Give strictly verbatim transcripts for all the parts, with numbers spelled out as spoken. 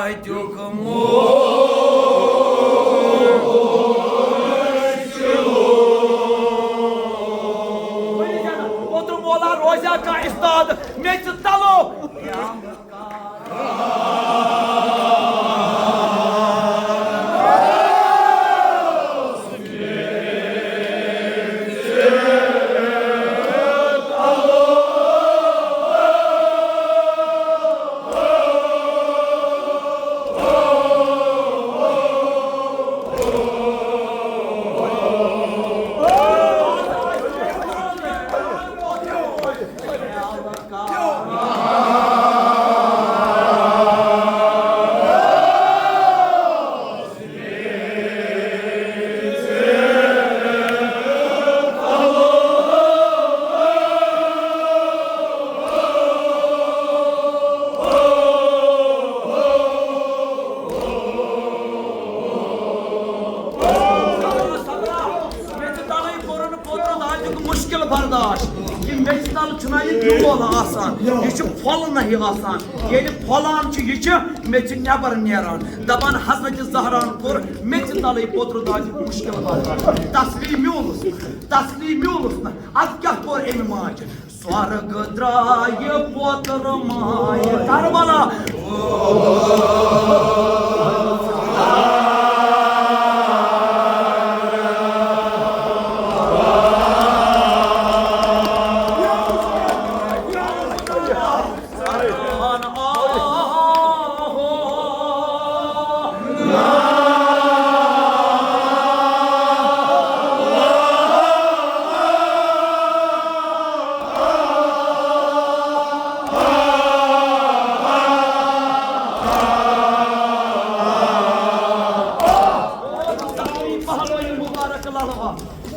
اَتیُک موج۔ ؤنِو زَن، اوترٕ مولا روزیا کانٛہہ استاد میٚژِ تَلو؟ مےٚ چھُ تَلَے کوٚرُن پوترٕ دادیُک مُشکِل برداش۔ یہِ میٚژِ تَل چھُنہ یہِ بیول آسان، یہِ چھُ پھۄلہٕ نہٕ آسان۔ ییٚلہِ پھۄلان چھُ، یہِ چھُ میٚژِ نٮ۪بر نیران۔ دَپان حضرت زہران کوٚر میٚژِ تَلٕے پوترٕ دادیُک مُشکِل برداش۔ تسلی میوٗلُس نہٕ، تسلی میوٗلُس نہٕ۔ اَدٕ کیٛاہ کوٚر أمۍ ماجہِ؟ سۄرگ درٛایہِ پوترٕ مایہِ کربلا۔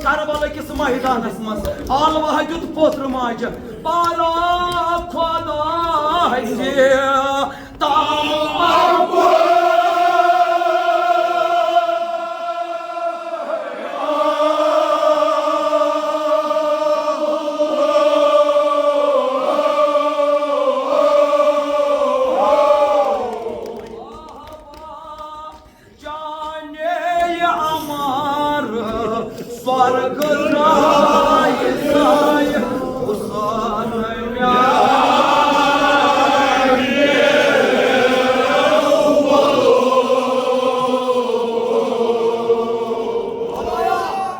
کربلا کِس میدانس منٛز آلوہ دیُت پوترٕ ماجہِ پارا خۄداے زِ تام چانے امر سورگ درائے سائے حسن میانہ۔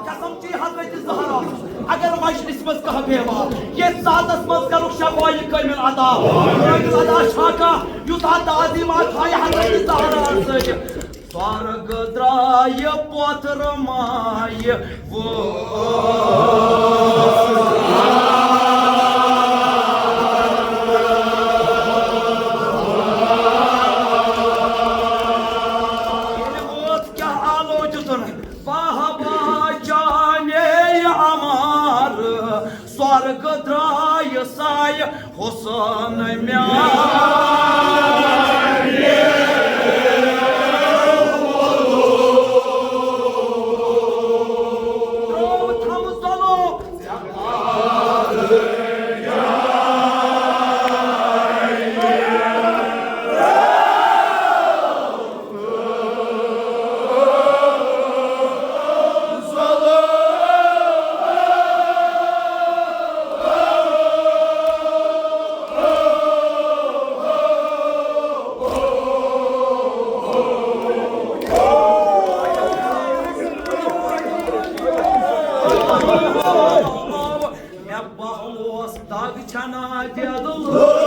قسم چی حضرت زہرا، اگر مجلس منٛز کانٛہہ بیمار، یتھ ساعتس منٛز کرُکھ شفایہِ کٲمل عطا۔ کٲمل عطا چھا کانٛہہ یُتھ اتھ تعظیمات تھایہِ حضرت زہرا سۭتۍ؟ سۄرگ درٛایہِ پوتھرٕ مایہِ وٲژ۔ ییٚلہِ وٲژ کیٛاہ آلو دیُتُن؟ واہ واہ چانے امار، سۄرگ درٛایہِ سایہِ حسن میانہِ۔ ترٛوو تھم ظلم۔ مےٚ بہوس دگ چھنا دِلہٕ۔